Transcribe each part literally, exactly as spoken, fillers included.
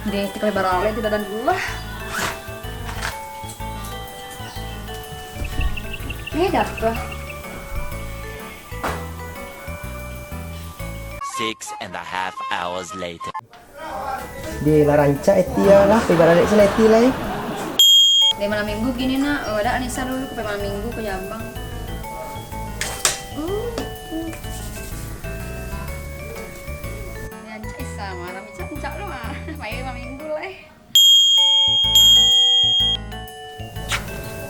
Deh, tika baralek tu dadan dulu lah. Eh, dapet. Six and a half hours later. Deh, lah rancak Eti lah, lah pai baralek se lah Eti lah. Dari malam minggu gini nak, oh, dak Nisa dulu, pai malam minggu ka Jambang. Uh, uh. Rancak Isa mah, rancak, rancak lu mah. Pai malam minggu lah eh.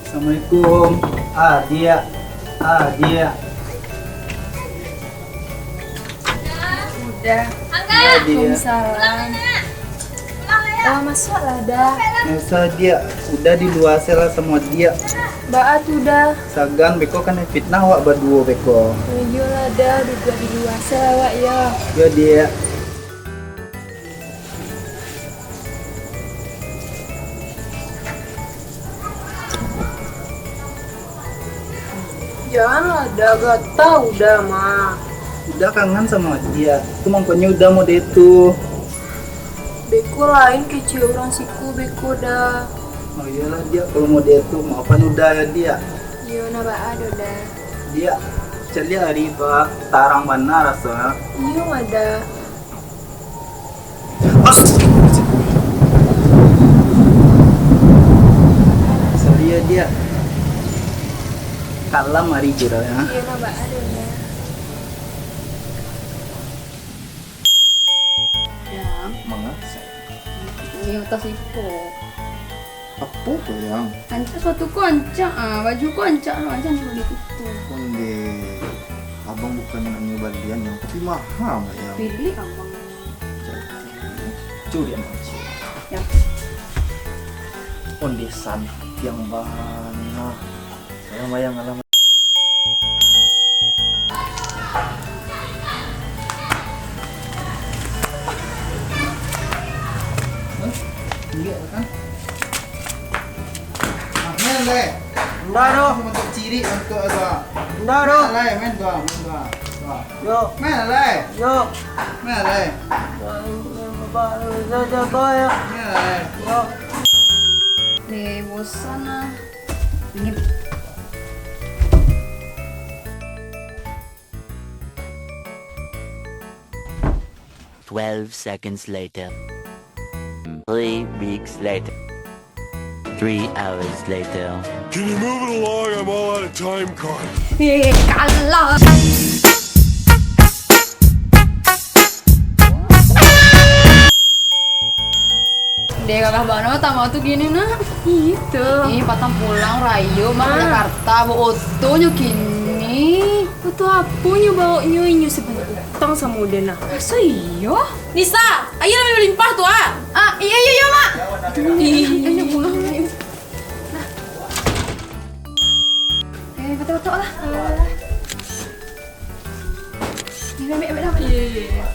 Assalamualaikum. Ah, diak. Ah, diak. Udah. Waalaikumsalam. Oh, masuaklah, Da. Nggak usah, diak. Udah di luar se lah samo diak. Baa tu, Da? Sagan beko kan fitnah awak baduo beko. Iyolah, Da. Duduak di luar se lah awak, yo. Yo, diak. Janganlah, Da, gatau Da mah. Uda kangen samo diak. Tu mangkonyo Uda mode tu. Beko lain kecek urang siko beko Da. Oh iyolah diak, kalau mode tu maafan Uda yo diak. Iyo, nah baa doh Da. Diak, caliak ari tu ah, tarang bana raso. Iyo mah Da. Sorry yo diak. Kalam ari tu dah ya. Iyo, nah baa doh Da. Yang Manga sayang. Iyo, tas iko. Apo ko yang? Ancak suatu ko ancak ah, baju ko ancak ah, ancak nak bali itu. Onde, abang bukannya nak nyo balian yang, tapi maha mah yang. Pilih abang. Jadi, curi anak curi. Ya. Onde santiang bana. Bayang-bayang alam. Hah? Inggik kan? Ah, main lai. Ndak doh. Untuk ciri untuk apa? Ndak doh. Main lai, main dua, main dua. Dua. Yo, Main lai. Yo. Main lai. Bapak, saya jaga ya. Main lai. Yo. Deh, bosan ah. Ini Twelve seconds later. Three weeks later. Three hours later. Can you move it along? I'm all out of time cards. Eh, kalah. Deh, gagah bana Tama tu kini nak. Itu. Ih, patang pulang rayo mah ka Jakarta, bawa otonyo kini. Oto aponyo bawa nyo, inyo sebanyak utang samo den nah. Masa iyo? Nisa, ayo lah malimpah tu ah. Ah, iyo iyo iyo mak. Ih, ayo pulang. Eh, betul-betul lah. Ini ambil ambil dah. Iya iya iya.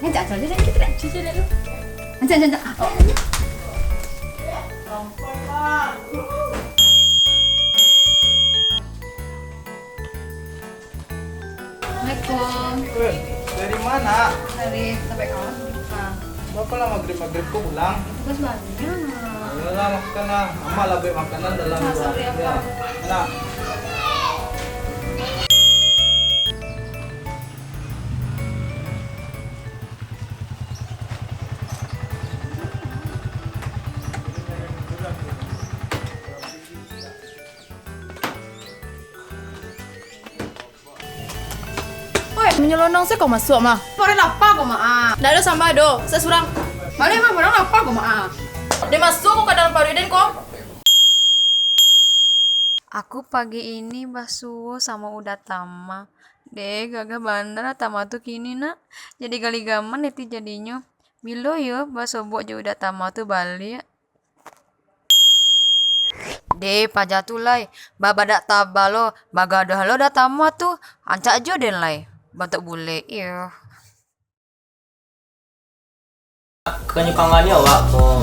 Ni tak saja dah kita dah. Cuci dulu. Ancak ancak ancak. Assalamualaikum. Eh, dari mana? Dari tempat kawan. Nah, Berapa lama maghrib-maghrib kau pulang? tugas banyak. Ayolah makan lah. Amak lah buat makanan dalam Ah, dua sorry, hari. apa? Ya. Nah. Oi, manyalonong se kau masuak mah. Paruik lapa ko mak ah. Ndak ado sambah do, se surang. Baliak mah paruik lapa ko mak ah. Deh masuak ko ka dalam paruik den ko. Aku pagi ini basuo samo Uda Tama. Deh, gagah bana Tama tu kini nak. Jadi galigaman eti jadinyo. Bilo yo basobok jo Uda Tama tu baliak? Deh, paja tu lai, babadak taba lo, bagaduah lo Uda Tama tu, rancak jo den lai, bantuak bulek, iyo. Kanyukangan awak ko,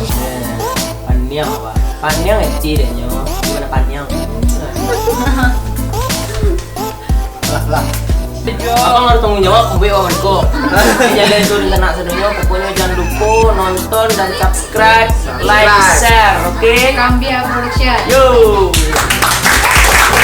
paniang awak, paniang eti dek nyo, gimana paniang? Lah lah. Abang harus tanggung jawab, buek orang ko. Jadi itu rencana sadonyo, pokoknya jangan lupa nonton dan subscribe, like, share, oke? Kambia Production. Yo.